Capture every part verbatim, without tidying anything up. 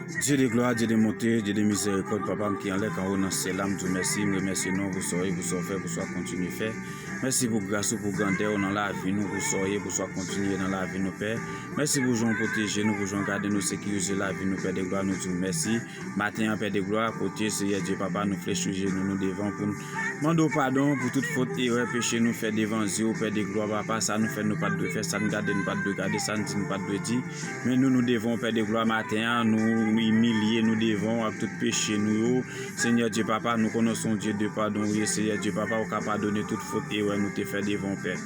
Dye de glwa, Dye de bonte, Dye de mizèrikòd, Papa m ki anlè, k anwo nan syèl la, m di w mèsi, m remèsye non w pou sa w ye, pou sa w fè, pou sa w ap kontinye fè. Mèsi pou gras ou, pou grandè w nan lavi nou, pou sa w ye, pou sa w ap kontinye nan lavi nou, Pè. Mèsi pou jan w pwoteje nou, pou jan w gade nou, sekirize lavi nou, Pè de glwa, nou di w mèsi. Maten an, Pè de glwa, kote, Seyè Dye Papa, nou flechi jenou nou devan w pou n mande w padon pou tout fot, erè, peche nou fè devan zye w, Pè de glwa, Papa, sa nou fè nou pa t dwe fè, sa n gade nou pa t dwe gade, sa n di nou pa t dwe di. Men nou, nou devan w, Pè de glwa, maten an, nou imilye nou devan w ak tout peche nou yo. Senyè Dye Papa, nou konnen w se yon Dye de padon ou ye, Seyè Dye Papa, ou ka padone tout fot, erè nou te fè devan w, Pè.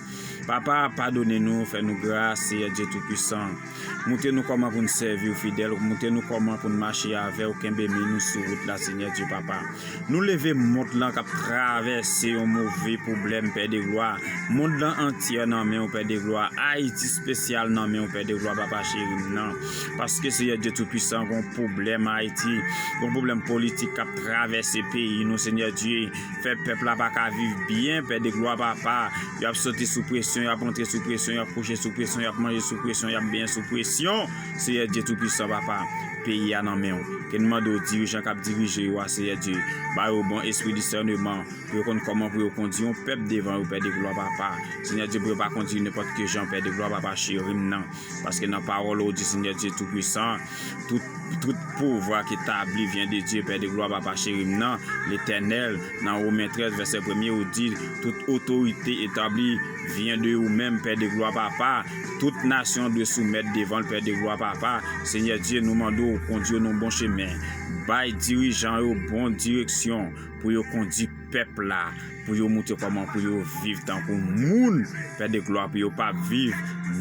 Papa, padone nou, fè nou gras, Seyè Dye Toupisan. Montre nou kòman pou n sèvi w fidèl, montre nou kòman pou n mache avè w, kenbe men nou sou wout la, Senyè Dye Papa. Nou leve mond lan k ap travèse yon move pwoblèm, Pè de glwa. Mond lan antyè nan men w, Pè de glwa. Ayiti espesyal nan men w, Pè de glwa, Papa cheri m nan. Paske, Seyè Dye Toupisan, gon pwoblèm Ayiti, gon pwoblèm politik k ap travèse peyi nou, Senyè Dye. Fè pèp la pa ka viv byen, Pè de glwa, Papa. Y ap soti sou presyon, y ap antre sou presyon, y ap kouche sou presyon, y ap manje sou presyon, y ap benyen sou presyon. Seyè Dye Toupisan, Papa, peyi a nan men w. Ke n mande w, dirijan k ap dirije yo a, Seyè Dye, ba yo bon espri disèneman, pou yo konn kòman pou yo kondui yon pèp devan yo, Pè de glwa, Papa. Senyè Dye, pou yo pa kondui nenpòt ki jan, Pè de glwa, Papa cheri m nan. Paske nan pawòl ou di, Senyè Dye Toupisan, tout, tout pouvwa ki tabli vyen de Dye, Pè de glwa, Papa cheri m nan, Letènèl. Nan Women trèz, vèsè premye, ou di, tout otorite etabli vyen de ou menm, Pè de glwa, Papa. Tout nasyon dwe soumèt devan l, Pè de glwa, Papa. Senyè Dye, nou mande w kondui yo nan bon chemen. Bay dirijan yo bon direksyon pou yo kondui pèp la, pou yo montre kòman pou yo viv tankou moun, Pè de glwa, pou yo pa viv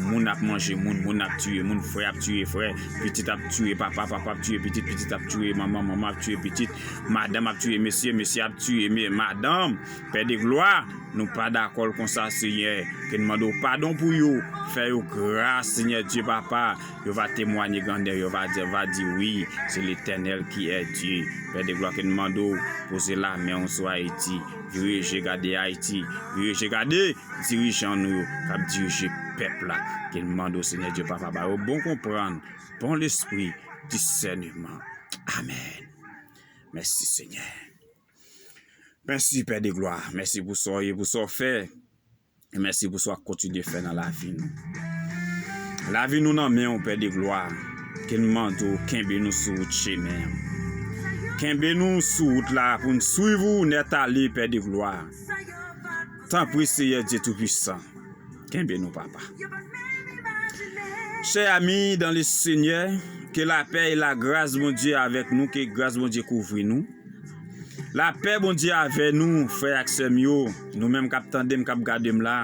moun ap manje moun, moun ap tiye moun, frè ap tiye frè, pitit ap tiye papa, papa ap tiye pitit, pitit ap tiye manman, manman ap tiye pitit, madanm ap tiye mesye, mesye ap tiye me-, madanm. Pè de glwa, nou pa dakò l konsa, Senyè. Ke n mande w padon pou yo. Fè yo gras, Senyè Dye Papa. Yo va temwaye grandè, yo va di, va di, wi, se Letènèl ki è Dye. Pè de glwa, ke n mande w poze lamen w sou Ayiti. Vire je gade Ayiti. Vire je gade dirijan nou yo k ap dirije pèp la. Ke n mande w, Senyè Dye Papa, ba yo bon konprann, bon lespri, disèneman. Amèn. Mèsi, Senyè. Mèsi, Pè de glwa. Mèsi pou sa w ye, pou sa w fè. E mèsi pou sa w ap kontinye fè nan lavi nou. Lavi nou nan men w, Pè de glwa. Ke n mande w kenbe nou sou wout chemen an. Kenbe nou sou wout la pou n swiv ou nèt ale, Pè de glwa. Tanpri, Seyè Dye Toupisan. Kenbe nou, Papa. Chè ami dan le Senyè, ke lapè e lagras Bondye avèk nou, ke gras Bondye kouvri nou. Lapè Bondye avè nou, frè ak sè m yo, nou menm k ap tande m, k ap gade m la.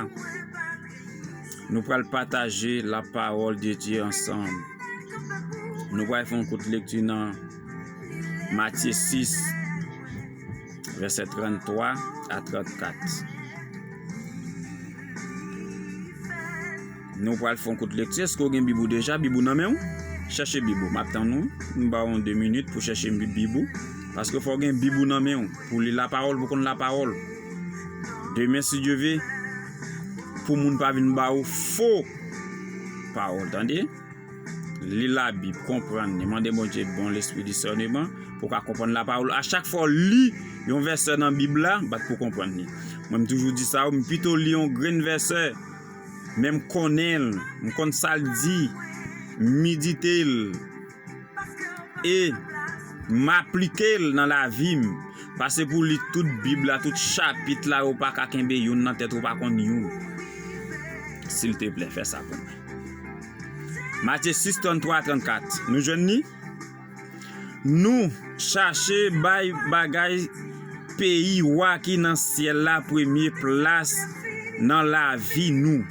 Nou pral pataje la parole de Dieu ansanm. Nou pral fè yon kout lekti nan Matye sis, vèsè tranntwa a trannkat. Nou pral fè yon kout lekti. Èske w gen Bib ou deja? Bib ou nan men w? Chèche Bib ou. M ap tann ou. M ba w yon de minit pou chèche Bib, Bib ou. Paske fò w gen Bib ou nan men w. Pou li lapawòl, pou konn lapawòl. Demen, si Dye ve, pou moun pa vin ba ou fo pawòl, tande? Li Labib, konprann li. Mande Bondye bon lespri disèneman pou w ka konprann lapawòl. A chak fwa w li yon vèsè nan Bib la, bat pou w konprann li. Mwen, m toujou di sa, m pito li yon grenn vèsè, men m konnen l, m konn sa l di, m medite l, e m aplike l nan lavi m. Pase pou li tout Bib la, tout chapit la, ou pa ka kenbe youn nan tèt ou, pa konn youn. Silteplè, fè sa pou mwen. Matye sis, tranntwa a trannkat. Nou jwenn li? Nou chache bay bagay peyi wa ki nan syèl la premye plas nan lavi nou.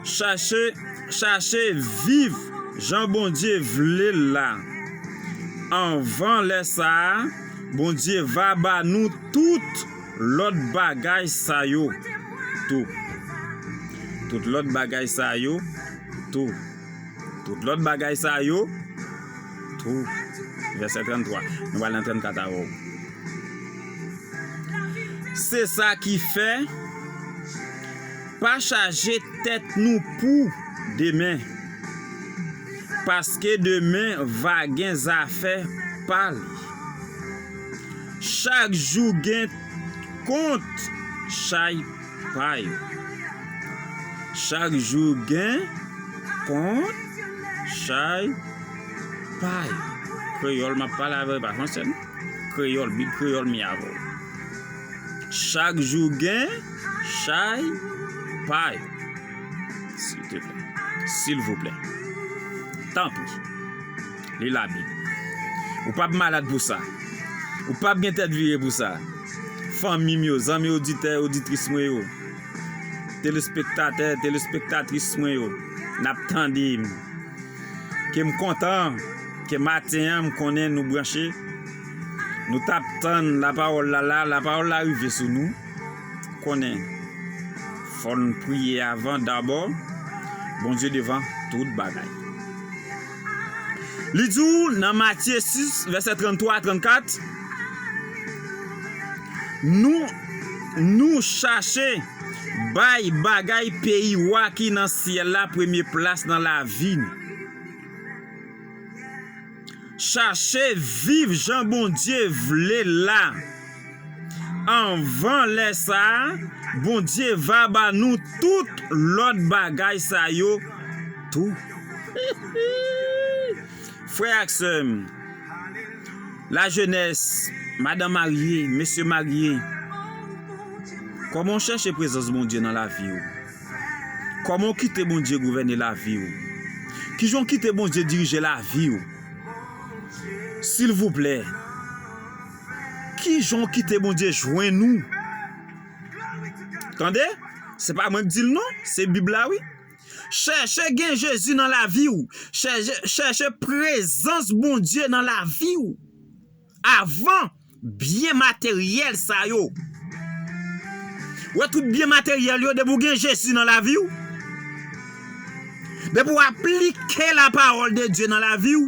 Chache, chache viv jan Bondye vle l la. Anvan lè sa a, Bondye va ba nou tout lòt bagay sa yo tou. Tout lòt bagay sa yo tou. Tout lòt bagay sa yo tou. Vèsè tranntwa. Nou pral nan trannkat avè w. Se sa ki fè, pa chaje tèt nou pou demen. Paske demen va gen zafè pa li. Chak jou gen kont chay pa yo. Chak jou gen kont chay pa yo. Kreyòl m ap pale avè w, pa fransè non. Kreyòl, Bib kreyòl m ye avè w. Chak jou gen chay pa yo. Silteplè. Silvouplè. Tanpri. Li Labib. Ou p ap malad pou sa. Ou p ap gen tèt vire pou sa. Fanmi m yo, zanmi oditè, oditris mwen yo, telespektatè, telespektatris mwen yo, n ap tande m. Ke m kontan ke maten an m konnen nou branche. Nou t ap tann lapawòl la la, lapawòl la rive sou nou. Konnen, fò n priye avan dabò, Bondye devan tout bagay. Li di w nan Matye sis, vèsè tranntwa a trannkat, nou, nou chache bay bagay peyi wa ki nan syèl la premye plas nan lavi nou. Chache viv jan Bondye vle la. Anvan lè sa a, Bondye va ba nou tout lòt bagay sa yo tou. Frè ak sè m, lajenès, madanm marye, mesye marye, kòman w chèche prezans Bondye nan lavi w? Kòman w kite Bondye gouvène lavi w? Kijan w kite Bondye dirije lavi w? Silvouplè, kijan w kite Bondye jwenn ou? Tande, se pa mwen k di l non, se Bib la wi. Chèche gen Jezi nan lavi w. Chèche, chèche prezans Bondye nan lavi w avan byen materyèl sa yo. Wè tout byen materyèl yo, depi w gen Jezi nan lavi w, depi w aplike lapawòl de Dye nan lavi w,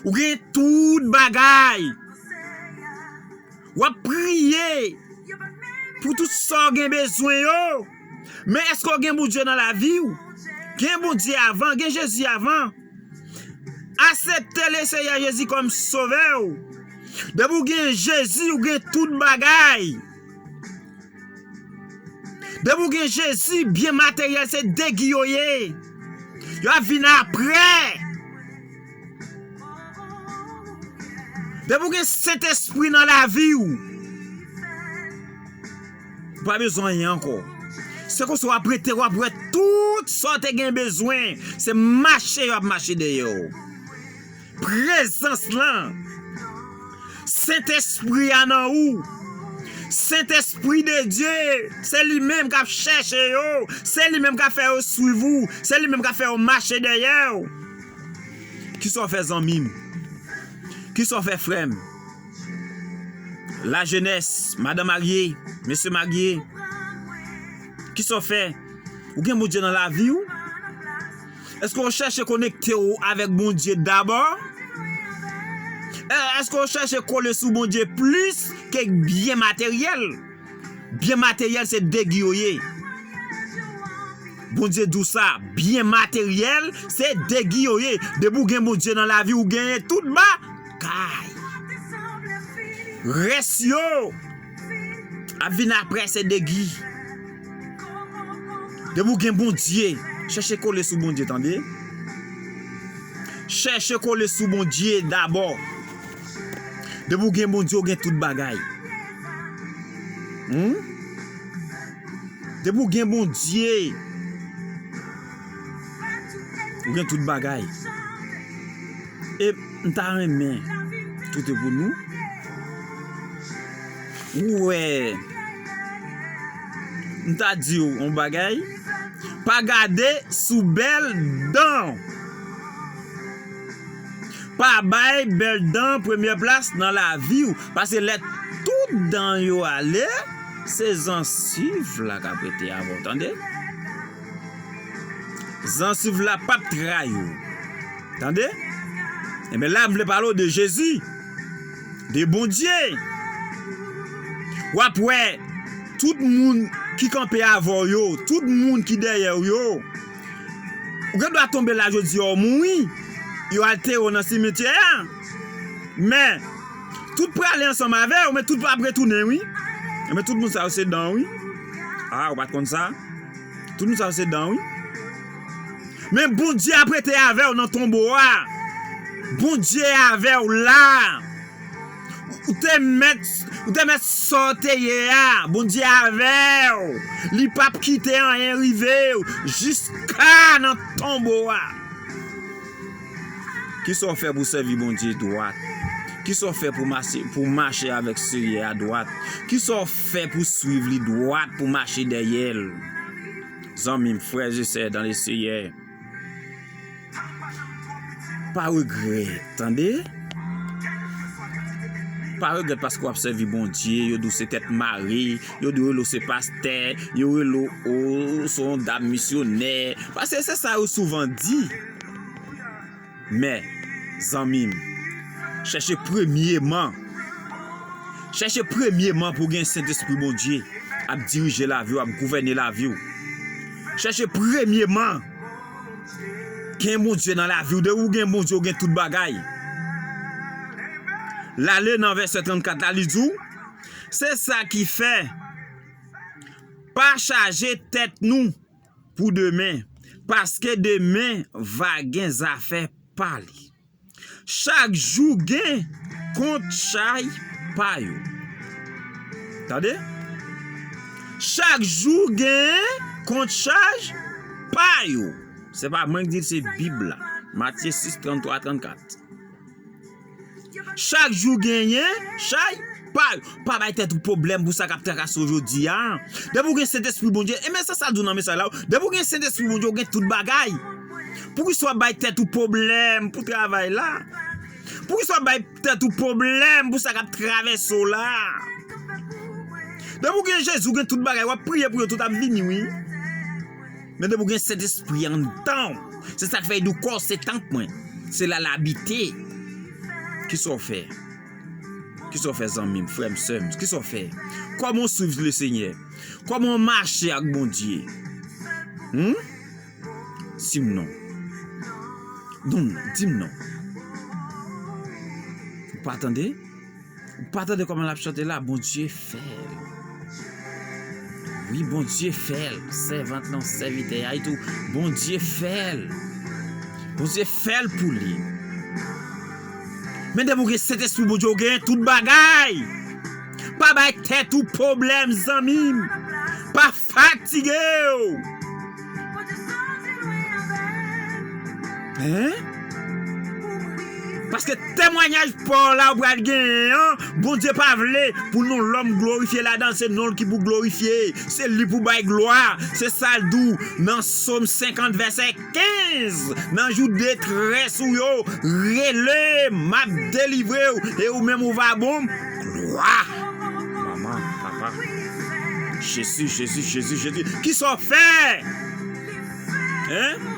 ou gen tout bagay. W ap priye pou tout sa w gen bezwen yo. Men èske w gen Bondye nan lavi w? Gen Bondye avan, gen Jezi avan. Aksepte Leseyè Jezi kòm Sovè w. Depi w gen Jezi, ou gen tout bagay. Depi w gen Jezi, byen materyèl se degi yo ye. Yo ap vin apre. Depi w gen Sentespri nan lavi w, ou pa bezwen anyen ankò. Se konsa w ap rete, w ap wè tout sa w te gen bezwen. Se mache y ap mache dèyè w. Prezans lan, Sentespri a nan ou. Sentespri de Dye, se li menm k ap chèche yo, se li menm k ap fè yo swiv ou, se li menm k ap fè yo mache dèyè w. Kisa w fè, zanmi m? Kisa w fè, frè m? Lajenès, madanm marye, mesye marye, kisa w fè? Ou gen Bondye nan lavi w? Èske w chèche konekte w avèk Bondye dabò? È-, èske w chèche kole sou Bondye plis ke byen materyèl? Byen materyèl se degi yo ye. Bondye di w sa, byen materyèl se degi yo ye. Depi w gen Bondye nan lavi w, ou genyen tout bagay. Rès yo ap vin apre, se degi. Depi w gen Bondye, chèche kole sou Bondye, tande. Chèche kole sou Bondye dabò. Depi w gen Bondye, w gen tout bagay. Hmm? Depi w gen Bondye, ou gen tout bagay. E m ta renmen kite pou nou. Ou wè, m ta di w yon bagay, pa gade sou bèl dan. Pa bay bèl dan premyè plas nan lavi w, paske lè tout dan yo ale, se zansiv la k ap rete avè w, tande. Zansiv la p ap trayi w. Tande? Enben, la, m vle pale w de Jezi, de Bondye. W ap wè tout moun ki kanpe avè w yo, tout moun ki dèyè w yo, ou gen dwa tonbe la jodi a, w mouri. Yo al teye w nan simityè a. Men, tout prale ansanm avè w, men tout p ap retounen, wi. Men tout moun sa yo se dan w, wi. A, ou pa t konn sa? Tout moun sa yo se dan w, wi. Men Bondye ap rete avè w nan tonbo a. Bondye avè w la. Ou te mèt, ou te mèt sa w te ye a. Bondye avè w. Li p ap kite anyen rive w jiska nan tonbo a. Kisa w fè pou sèvi Bondye dwat? Kisa w fè pou mache, pou mache avèk Seyè a dwat? Kisa w fè pou swiv li dwat, pou mache dèyè l? Zanmi m, frè e sè dan le Seyè, pa regrèt, tande? Pa regrèt paske w ap sèvi Bondye, yo di w se tèt mare, yo di w rele w se pastè, yo rele w, o, se yon dam misyonè. Paske se sa yo souvan di. Men, zanmi m, chèche premyeman, chèche premyeman pou w gen Sentespri Bondye ap dirije lavi w, ap gouvène lavi w. Chèche premyeman gen Bondye nan lavi w. Depi w gen Bondye, w gen tout bagay. L ale nan vèsè trannkat la, li di w, se sa ki fè, pa chaje tèt nou pou demen, paske demen va gen zafè pa li. Chak jou gen kont chay pa yo. Tande? Chak jou gen kont chay pa yo. Se pa mwen ki di l, se Bib la. Matye sis, tranntwa a trannkat. Chak jou genyen chay pa yo. Pa bay tèt ou pwoblèm pou sa k ap trakase w jodi a. Depi w gen Sentespri Bondye, e men sa sa di w nan mesaj la, depi w gen Sentespri Bondye, w gen tout bagay. Poukisa w ap bay tèt ou pwoblèm pou travay la? Poukisa w ap bay tèt ou pwoblèm pou sa k ap travèse w la? Depi w gen Jezi, w gen tout bagay. W ap priye pou yo, tout ap vini, wi. Men depi w gen Sentespri anndan w, se sa k fè l di w, kò w se tanp mwen. Se la l abite. Kisa w fè? Kisa w fè, zanmi m, frè m, sè m? Kisa w fè? Kòman w swiv Lesenyè? Kòman w mache ak Bondye? Hmm? Di m non. Non, di m non. Ou pa tande? Ou pa tande kòman l ap chante la? Bondye fè l. Wi, Bondye fè l. Sèvant lan, sèvitè a, e tou. Bondye fè l. Bondye fè l pou li. Men depi w gen Sentespri Bondye, w genyen tout bagay. Pa bay tèt ou pwoblèm, zanmi m. Pa fatige w. Hein? Paske temwayaj pa w la ou pral genyen an, Bondye pa vle pou non lòm glorifye ladan l, se non l ki pou glorifye, se li pou bay glwa. Se sa l di w nan Sòm senkant, vèsè kenz, nan jou detrès ou yo, rele, m ap delivre w, e ou menm ou va ban m glwa. Manman, papa. Jezi, Jezi, Jezi, Jezi. Kisa w fè? Hein?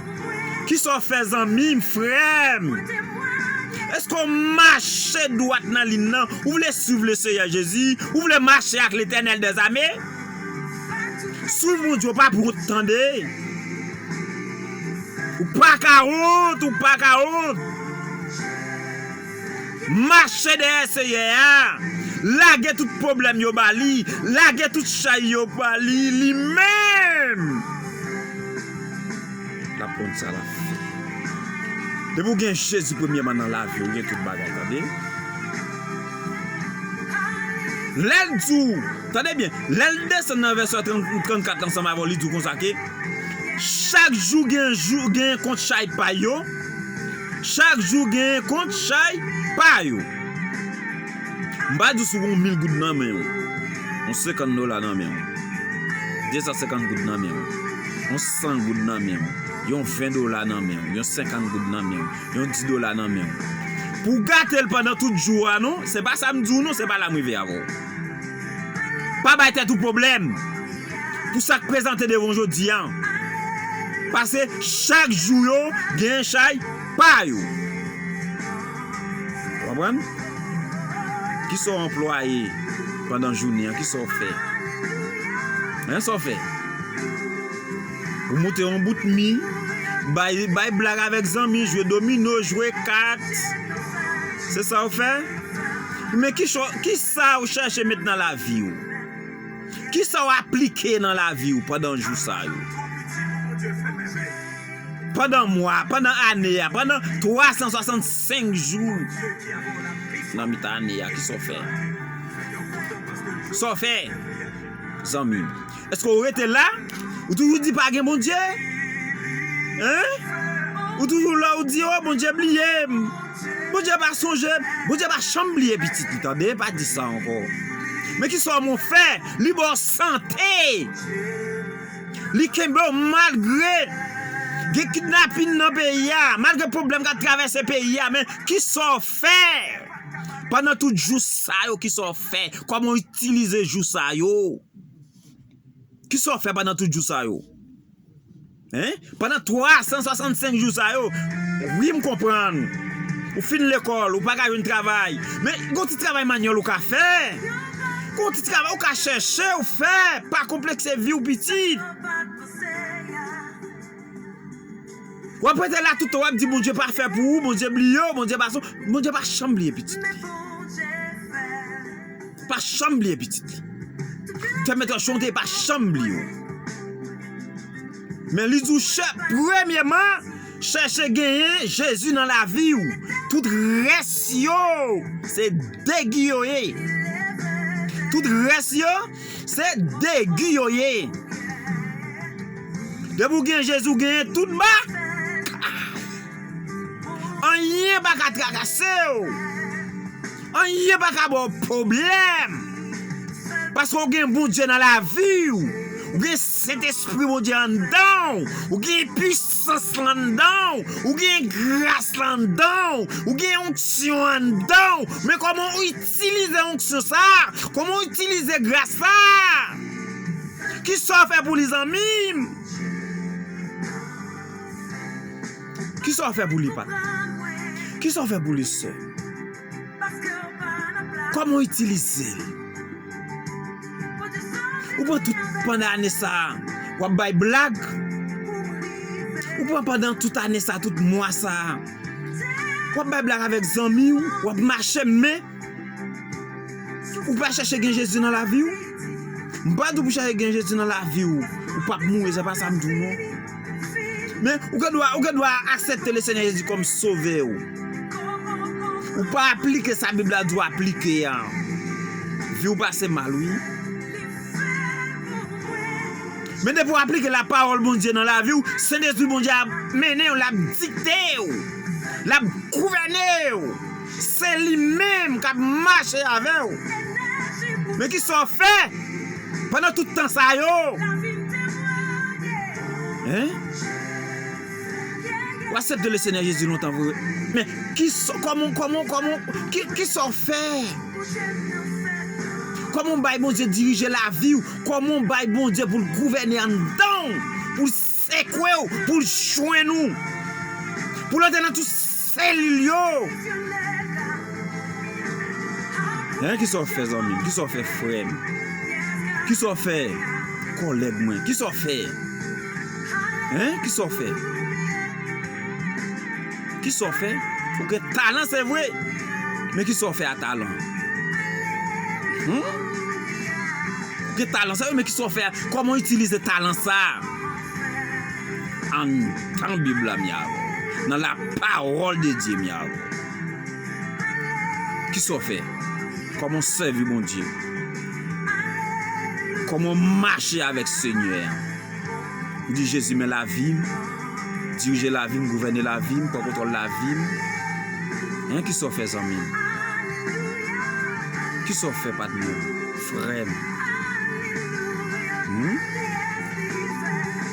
Kisa w fè, zanmi m, frè m? Èske w mache dwat nan liy nan? Ou vle swiv Leseyè Jezi? Ou vle mache ak Letènèl dèzame? Swiv Bondye, w pa pou wont, tande. Ou pa ka wont, ou pa ka wont. Mache dèyè Seyè a. Lage tout pwoblèm yo ba li. Lage tout chay yo ba li, li menm. L ap konn sa l ap fè. Depi w gen Jezi premyèman nan lavi w, ou gen tout bagay, tande. Lè l di w, tande byen, lè l desann nan vèsè trant, trannkat ansanm avè w, li di w konsa ke chak jou gen jou, gen kont chay pa yo, chak jou gen kont chay pa yo. M pa di w si w gen yon mil goud nan men w, yon senkant dola nan men w, de san senkant goud nan men w, yon san goud nan men w, yon ven dola nan men w, yon senkant goud nan men w, yon dis dola nan men w. Pou w gate l pandan tout jou a, non, se pa sa m di w, non, se pa la m rive avè w. Pa bay tèt ou pwoblèm pou sa k prezante devan w jodi a. Paske chak jou yo gen chay pa yo. Ou konprann? Kisa w anplwaye pandan jounen an? Kisa w fè? Hein, sa w fè? Ou moute yon bout mi, Bay, bay blag avèk zanmi, jwe domino, jwe kat. Se sa w fè? Men ki cho-, ki sa w chèche met nan lavi w? Ki sa w aplike nan lavi w pandan jou sa yo? Pandan mwa, pandan ane a, pandan twa san swasannsenk jou nan mitan ane a, ki sa w fè? Sa w fè, zanmi m? Èske w rete la? Ou toujou di pa gen Bondye? Hein? Ou toujou la, ou di, "Oh, Bondye bliye m. Bondye pa sonje m." Bondye pa janm bliye pitit li, tande, pa di sa ankò. Men ki sa w fè? Li ba w sante. Li kenbe w malgre gen kidnapin nan peyi a, malgre pwoblèm k ap travèse peyi a, men ki sa w fè? Pandan tout jou sa yo, ki sa w fè? Kòman w itilize jou sa yo? Ki sa w fè pandan tout jou sa yo? Hein? Pandan twa san swasannsenk jou sa yo, wi, m konprann. Ou fin lekòl, ou pa ka jwenn travay. Men, gon ti travay manyèl ou ka fè. Gon ti travay ou ka chèche, ou fè. Pa konplekse vi w, pitit. W ap rete la tout tan, w ap di Bondye pa fè pou ou, Bondye bliye w, Bondye pa son, Bondye pa janm bliye pitit li. Pa janm bliye pitit li. Fè mèt chonte, pa janm bliye w. Men li di w, chè, premyèman, chèche genyen Jezi nan lavi w. Tout rès yo, se degi yo ye. Tout rès yo, se degi yo ye. Depi w gen Jezi, w genyen tout ba. Anyen pa ka trakase w. Anyen pa ka ba w pwoblèm. Paske w gen Bondye nan lavi w. Ou gen Sentespri Bondye anndan w. Ou gen pisans lan anndan w. Ou gen gras lan anndan w. Ou gen onksyon anndan w. Men kòman w itilize onksyon sa a? Kòman w itilize gras sa a? Kisa w fè pou li, zanmi m? Kisa w fè pou li, patnè? Kisa w fè pou li, sè? Kòman w itilize l? Ou pran tout pandan ane sa a, w ap bay blag. Ou pran pandan tout ane sa a, tout mwa sa a, w ap bay blag avèk zanmi w, w ap mache men Ou pa chèche gen Jezi nan lavi w? M pa di w pou chèche gen Jezi nan lavi w, ou p ap mouri, se pa sa m di w non. Men, ou gen dwa, ou gen dwa aksepte Lesenyè Jezi kòm sovè w. Ou pa aplike sa Bib la di w aplike a. Vi w pase mal, wi. Men depi w aplike lapawòl Bondye nan lavi w, Sentespri Bondye ap mennen w, l ap dikte w, l ap gouvène w. Se li menm k ap mache avè w. Men kisa w fè pandan tout tan sa yo? Hein? W aksepte Lesenyè Jezi lontan vre. Men kisa, kòman, kòman, kòman, ki, kisa w fè? Kòman w bay Bondye dirije lavi w? Kòman w bay Bondye pou l gouvène anndan w? Pou l sekwe w, pou l jwenn ou, pou l antre nan tout selil yo. Hein, kisa w fè, zanmi m? Kisa w fè, frè m? Kisa w fè, kòlèg mwen? Kisa w fè? Hein, kisa w fè? Kisa w fè? Ou gen talan, se vre. Men kisa w fè a talan? Hmm? Ou gen talan sa yo, men kisa w fè a? Kòman w itilize talan sa a? Anndan Bib la, m ye avè w. Nan lapawòl de Dye, m ye avè w. Kisa w fè? Kòman w sèvi Bondye? Kòman w mache avèk Senyè a? Ou di, Jezi, men lavi m, dirije lavi m, gouvène lavi m, pran kontwòl lavi m. Hein, kisa w fè, zanmi m? Kisa w fè, patnè m, frè m? Hmm?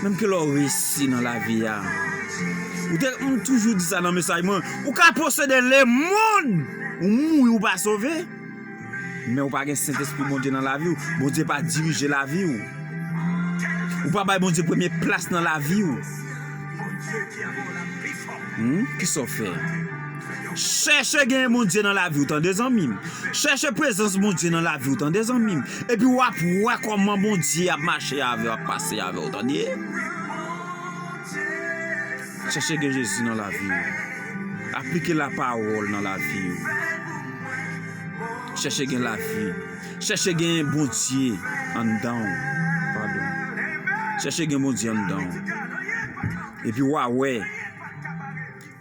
Menm ke lè w resi nan lavi a, ou te, m toujou di sa nan mesaj mwen, ou ka posede lemonn, ou mouri, ou pa sove. Men ou pa gen Sentespri Bondye nan lavi w, Bondye pa dirije lavi w. Ou pa bay Bondye premye plas nan lavi w. Hmm? Kisa w fè? Chèche genyen Bondye nan lavi w, tande, zanmi m. Chèche prezans Bondye nan lavi w, tande, zanmi m. Epi w ap wè kòman Bondye ap mache avè w, ap pase avè w, tande. Chèche gen Jezi nan lavi w. Aplike lapawòl nan lavi w. Chèche gen lavi. Chèche gen Bondye anndan w. Padon. Chèche gen Bondye anndan w. Epi w a wè.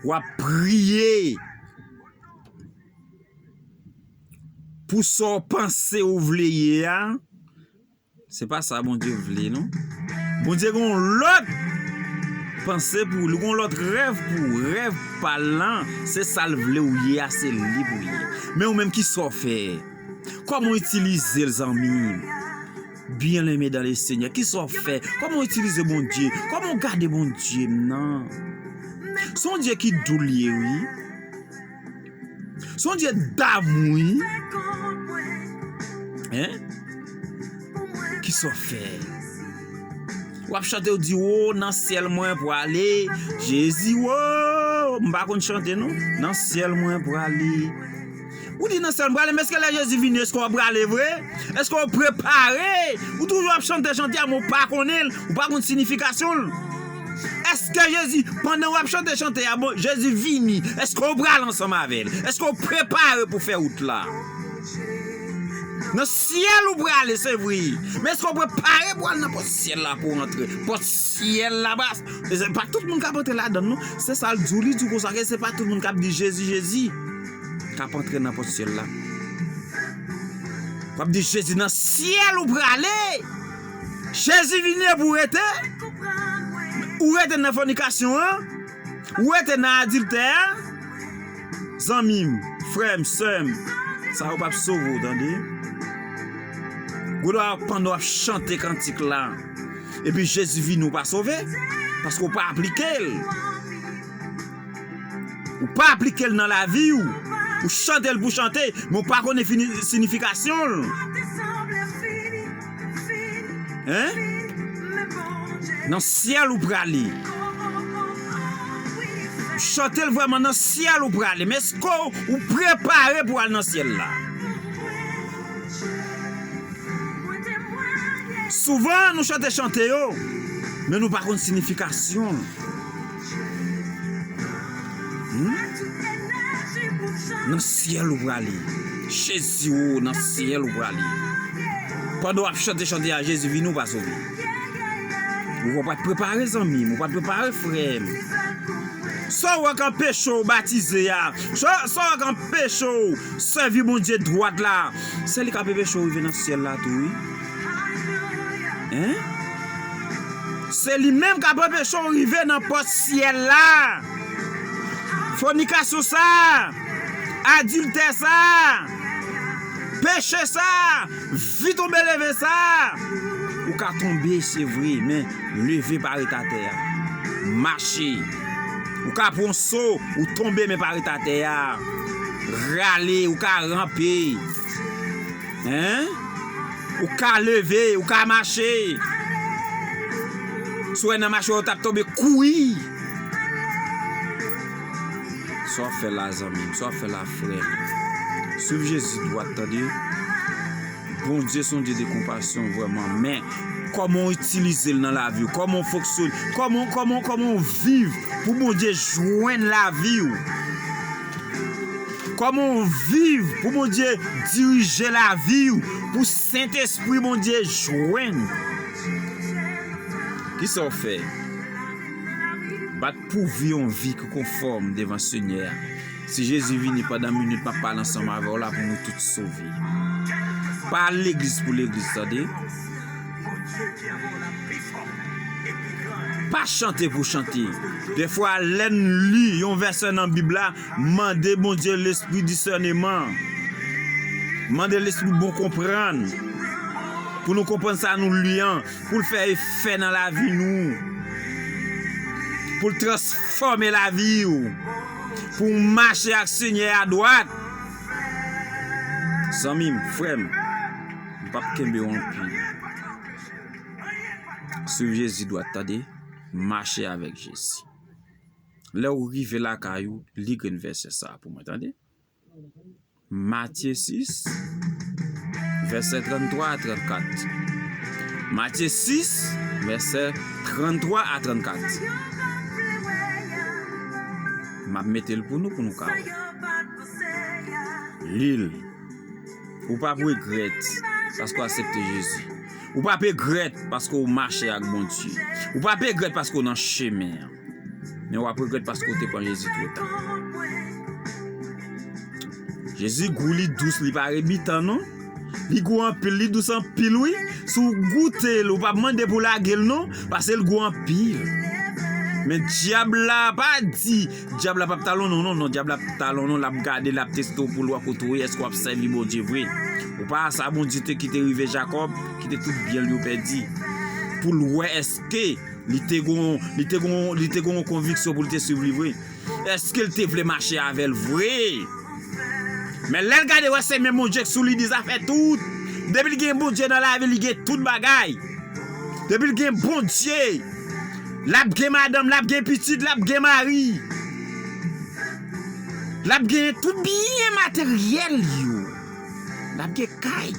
W ap priye pou sa w panse ou vle ye a. Se pa sa Bondye vle, non. Bondye gen yon lòt panse pou ou, li gen yon lòt rèv pou ou. Rèv pa l lan, se sa l vle ou ye a, se li pou ye. Men ou menm, kisa w fè? Kòman w itilize l, zanmi? Byeneme dan le Senyè, kisa w fè? Kòman w itilize Bondye? Kòman w gade Bondye m nan? Se yon Dye ki dou l ye, wi. Se yon Dye damou, wi. Hein? Kisa w fè? W ap chante, w di, "O, nan syèl mwen prale, Jezi, o." M pa konn chante, non. "Nan syèl mwen prale." Ou di, "Nan syèl mwen prale," men èske lè Jezi vini, èske w prale vre? Èske w prepare? Ou toujou ap chante chante a, men w pa konnen l, ou pa konn sinifikasyon l. Èske Jezi, pandan w ap chante chante a, bon, Jezi vini, èske w pral ansanm avè l? Èske w prepare pou fè wout la? Nan syèl ou prale, se vre. Men èske w prepare pou al nan pòt syèl la pou w antre? Pòt syèl la, pa, se pa tout moun k ap antre ladan l, non. Se sa l di w, li di w konsa ke se pa tout moun k ap di, "Jezi, Jezi," k ap antre nan pòt syèl la. W ap di, "Jezi, nan syèl ou prale." Jezi vini epi w rete? Ou rete nan fònikasyon an? Ou rete nan adiltè a? Zanmi m, frè m, sè m, sa yo p ap sove w, tande. Gwo dwa pandan w ap chante kantik la, epi Jezi vini, ou pa sove, paske w pa aplike l. Ou pa aplike l nan lavi w. Ou chante l pou chante, men ou pa konnen fini, sinifikasyon l. Hein? Nan syèl ou prale. Ou chante l vrèman, nan syèl ou prale. Men èske w, ou prepare pou al nan syèl la? Souvan, nou chante chante yo, men nou pa konn sinifikasyon l. Hmm? Nan syèl ou prale. Jezi, o, nan syèl ou prale. Pandan w ap chante chante a, Jezi vini, ou pa sove. Ou pa t prepare, zanmi m, ou pa t prepare, frè m. Sa w wè k anpeche w batize a, sa, sa w wè k anpeche w sèvi Bondye dwat la, se li k ap anpeche w rive nan syèl la tou, wi. Hein? Se li menm k ap anpeche w rive nan pòt syèl la. Fònikasyon sa, adiltè sa, peche sa, vi tonbe leve sa. Ou ka tonbe, se vre, men leve, pa ret atè a. Mache. Ou ka pran so, ou tonbe, men pa ret atè a. Rale, ou ka ranpe. Hein? Ou ka leve, ou ka mache. Si w wè nan mache, w t ap tonbe, kouri. Sa w ap fè la, zanmi m? Sa w ap fè la, frè m? Swiv Jezi dwat, tande. Bondye se yon Dye de konpasyon, vrèman. Men, kòman w itilize l nan lavi w? Kòman w fonksyone? Kòman, kòman, kòman w viv pou Bondye jwenn lavi w? Kòman w viv pou Bondye dirije lavi w, pou Sentespri Bondye jwenn? Kisa w fè? Bat pou vi yon vi ki konfòm devan Senyè a. Si Jezi vini pandan minit m ap pale ansanm avè w la, pou nou tout sove. Pa al legliz pou legliz, tande. Pa chante pou chante. Defwa, lè n li yon vèsè nan Bib la, mande Bondye lespri disèneman. Mande lespri bon konprann. Pou nou konprann sa nou li an, pou l fè efè nan lavi nou. Pou l transfòme lavi w. Pou w mache ak Senyè a dwat. Zanmi m, frè m, m p ap kenbe w anpil. Swiv Jezi dwat, tande. Mache avèk Jezi. Lè w rive lakay ou, li grenn vèsè sa a pou mwen, tande. Matye sis, vèsè tranntwa a trannkat. Matye sis, vèsè tranntwa a trannkat. M ap mete l pou nou, pou nou ka wè. Li l. Ou p ap regrèt paske w aksepte Jezi. Ou p ap regrèt paske w mache ak Bondye. Ou p ap regrèt paske w nan chemen an. Men w ap regrèt paske w te pran Jezi twò ta. Jezi gou, li dous, li pa rebitan non. Li gou anpil, li dous anpil wi. Si w goute l, ou p ap mande pou lage l non, paske l gou anpil. Men dyab la pa di, dyab la p ap talon non, non, non, dyab la p ap talon non, l ap gade, l ap teste w pou l wè kote w ye, èske w ap sèvi Bondye vre. Ou pa sa Bondye te kite rive Jakòb, kite tout byen l yo pèdi. Pou l wè èske li te gon, li te gon, li te gon konviksyon pou l te swiv li vre. Èske l te vle mache avè l vre? Men lè l gade wè se men Bondye k sou li, li di zafè tout. Depi l gen Bondye nan lavi, li gen tout bagay. Depi l gen Bondye, l ap gen madanm, l ap gen pitit, l ap gen mari. L ap gen tout byen materyèl yo. L ap gen kay,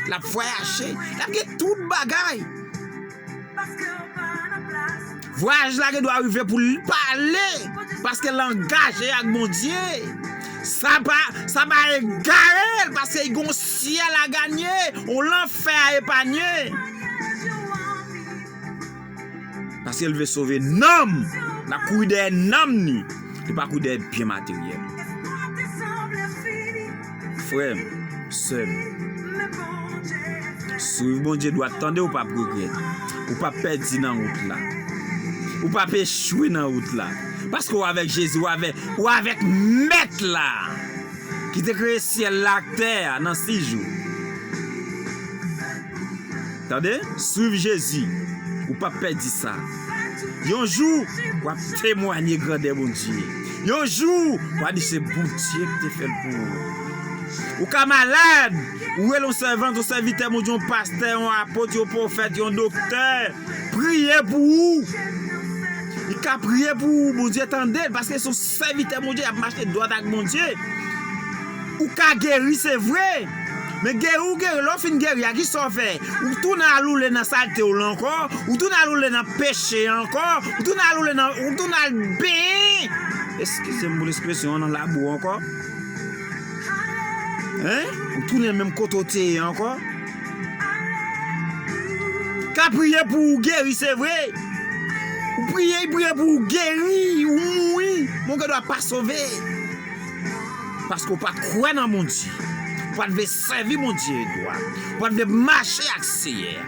l ap vwayaje, l ap gen tout bagay. Vwayaj la gen dwa rive pou l pale, paske l angaje ak Bondye. Sa pa, sa pa egare l, paske gen yon syèl a ganye, yon lanfè a epanye. Paske l vle sove nanm, l ap kouri dèyè nanm ni. Li pa kou dèyè byen materyèl. Frè m, sè m, swiv Bondye dwat, tande, ou p ap regrèt. Ou p ap pèdi nan wout la. Ou p ap echwe nan wout la. Paske w avèk Jezi, w avèk, w avèk Mèt la, ki te kreye syèl la ak tè a nan sis jou. Tande, swiv Jezi, ou p ap pèdi sa. Yon jou, w ap temwanye grandè Bondye. Yon jou, w a di se Bondye ki te fè l pou ou. Ou ka malad, ou rele yon sèvant, yon sèvitè Bondye, yon pastè, yon apot, yon pwofèt, yon doktè. Priye pou ou. Li ka priye pou ou, Bondye tande l, paske se yon sèvitè Bondye, l ap mache dwat ak Bondye. Ou ka geri, se vre. Men geri ou geri, lè w fin geri a, kisa w fè? Ou tounen al woule nan salte w la ankò, ou tounen al woule nan peche a ankò, ou tounen al woule nan, ou tounen al benyen. Eskize m pou lespresyon an, nan labou ankò. Hein? Ou tounen menm kote w te ye ankò. Ka priye pou ou geri, se vre. Ou priye, li priye pou ou geri, ou mouri. Mon gade w pa sove. Paske w pa t kwè nan Bondye. Ou pa t vle sèvi Bondye dwat. Ou pa t vle mache ak Seyè a.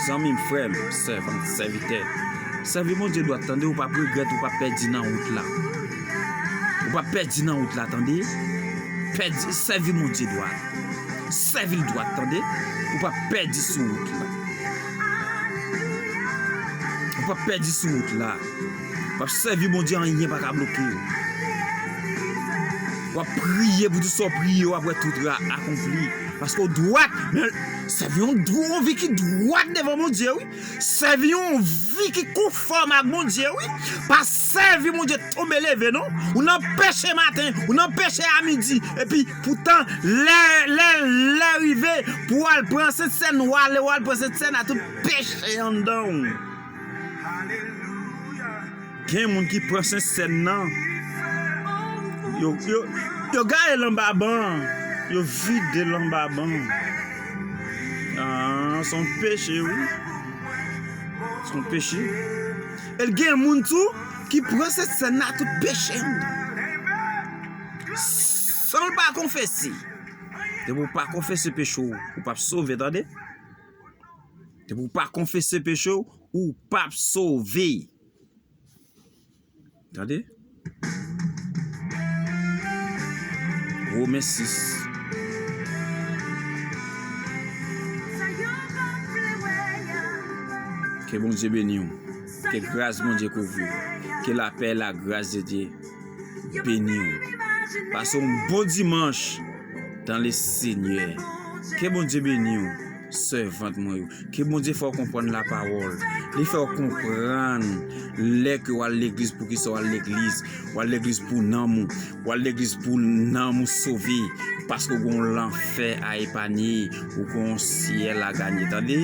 Zanmi m, frè m, sèvant, sèvitè, sèvi Bondye dwat, tande, ou p ap regrèt, ou p ap pèdi nan wout la. Ou p ap pèdi nan wout la, tande. Pèdi, sèvi Bondye dwat. Sèvi l dwat, tande. Ou p ap pèdi sou wout la. Ou p ap pèdi sou wout la. W ap sèvi Bondye, anyen pa ka bloke w. W ap priye pou tout sa w priye, w ap wè tout ra akonpli. Paske w dwat, men sèvi yon dwo-, yon vi ki dwat devan Bondye, wi. Sèvi yon vi ki konfòm ak Bondye, wi. Pa sèvi Bondye tonbe leve, non. Ou nan peche maten, ou nan peche a midi. Epi, poutan, lè, lè, lè rive pou w al pran Sentsèn, w ale, w al pran Sentsèn a tout peche anndan w. Gen moun ki pran Sentsèn nan. Yo, yo, yo gaye l anba ban. Yo vide l anba ban. Ah, se yon peche, wi. Se yon peche. E l gen moun tou ki pran Sentsèn nan tout peche anndan. San l pa konfese. Depi w pa konfese peche w, ou p ap sove, tande. Depi w pa konfese peche w, ou p ap sove. Tande? Women sis. Ke Bondye beni w. Ke gras Bondye kouvri w. Ke lapè, la grâce de Dieu beni w. Pase yon bon dimanch dans le Seigneur. Ke Bondye beni w, sèvant mwen yo. Ke Bondye fè w konprann lapawòl. Li fè w konprann lè ke w al legliz, poukisa w al legliz. W al legliz pou nanm ou. W al legliz pou nanm ou sove. Paske w gon lanfè a epanye. Ou gon syèl a ganye. Tande?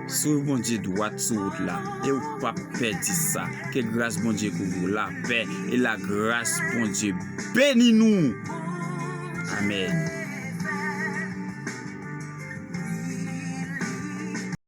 Swiv Bondye dwat sou wout la e w p ap pèdi sa. Ke gras Bondye kouvri w. Lapè e lagras Bondye beni nou. Amèn.